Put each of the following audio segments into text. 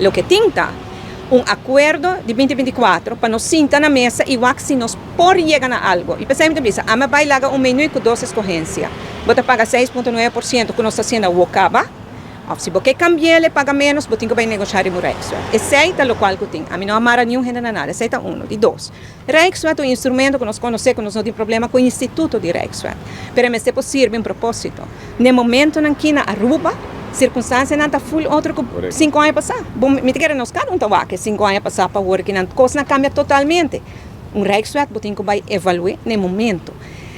Loke tin ta un akuerdo di 2024 pa nos sinta na mesa i wak si nos por yega na algu. I p'esei mi ta bisa, ami a bai laga un menú ku dos eskohensia. Bo ta paga 6,9% ku nos ta hasiendo awor kaba, òf si bo ke kambi'el e paga ménos, bo tin ku bai negoshá riba un Rijkswet. Esei ta lokual ku tin. Ami no a mara niun hende na nada. Esei ta unu. Di dos, Rijkswet ta un instrumento ku nos konosé ku nos no tin problema ku e instituto di Rijkswet, pero e mester por sirbi un propósito. Na e momentonan ki na Aruba, sirkunstansianan ta ful otro ku 5 aña pasá. Bo mi ta kere nos kada un ta wak e 5 aña pasá pa awor ki nan kosnan a kambia totalmente. Un Rijkswet bo tin ku bai evalu'é na e momento.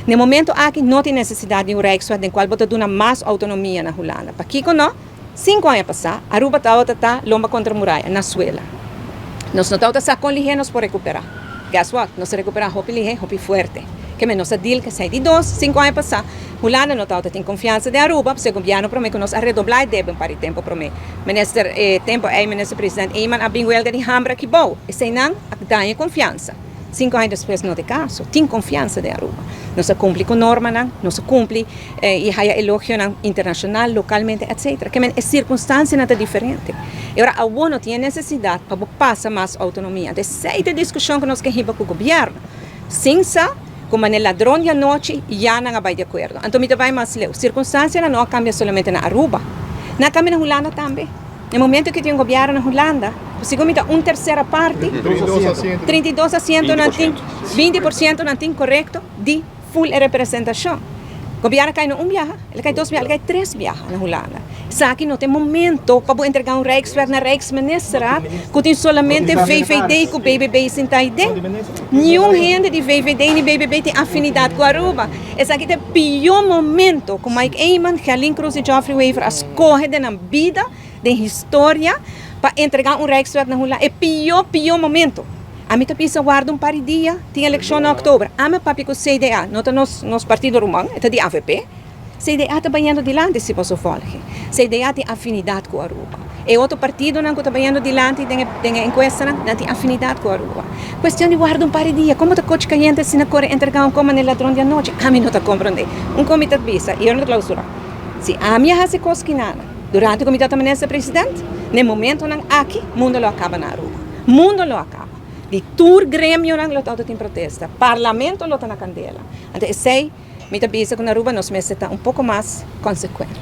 Na e momento aki no tin nesesidat di un Rijkswet den kual bo ta duna mas outonomia na Hulanda. Pakiko no? 5 aña pasá, Aruba tabata ta lomba kontra muraya, na suela. Nos no tabata sa kon lihé nos por rekuperá. Guess what? Nos a rekuperá hopi lihé, hopi fuerte. Ke men nos a deal ku esei. Di dos, 5 aña pasá, Hulanda no tabata tin konfiansa den Aruba, pasobra e gobièrnu promé ku nos a redoblá e debe un par di tempu promé. Minister, e tempu ei Minister President Eman a bin welga di hamber aki bou. Eseinan a daña e konfiansa. 5 aña despues no ta e kaso. Tin konfiansa den Aruba. Nos a kumpli ku normanan, nos a kumpli i haya elogionan internashonal, lokalmente, etcetera. Ke men e sirkunstansianan ta diferente. E ora awor no tin e nesesidat pa bo pasa mas outonomia. Anto esei ta e diskushon ku nos ke hiba ku gobièrnu. Sin sa ku manera ladron di anochi ya nan a bai di akuerdo. Anto mi ta bai mas leu. Sirkunstansianan no a kambia solamente na Aruba. Nan a kambia na Hulanda tambe. Na e momento ku tin un gobièrnu na Hulanda, ku segun mi ta un tersera parti, 32 asiento nan tin, 20% nan tin korekto di ful e representashon. Gobièrnu a kai no un biaha, el a kai dos biaha, el a kai tres biaha na Hulanda. Esaki no ta e momento pa bo entregá un Rijkswet na Rijksministerraad ku tin solamente VVD ku BBB sintá ei den. Niun hende di VVD ni BBB tin afinidat ku Aruba. Esaki ta e pió momento ku Mike Eman, Gerlin Croes i Geoffrey Wever a skohe den nan bida, den historia, pa entregá un Rijkswet na Hulanda. E pió, pió momento. Ami ta bisa warda un par di dia, tin elekshon na oktober. Ami a papia ku CDA, no ta nos partido ruman, e ta di avp. CDA ta bayendo dilanti si boso volge. CDA tin afinidat ku Aruba. E otro partidonan ku ta bayendo dilanti den e enkuestanan, nan tin afinidat ku Aruba. Kuestion di warda un par di dia, komo ta kochi kayente asina kore entregá un koma na e ladron di anochi? Ami no ta komprondé. Un kon mi ta bisa, i ora no ta klausurá. Si ami a hasi kos kinana durante ku mi tabata minister president, na e momentonan aki mundo lo a kaba na Aruba. Mundo lo a kaba. Di tur gremionan lo tabata tin protesta. Parlamento lo ta na kandela. Anto esei mi ta bisa ku na Aruba nos mester ta un poko mas konsekuente.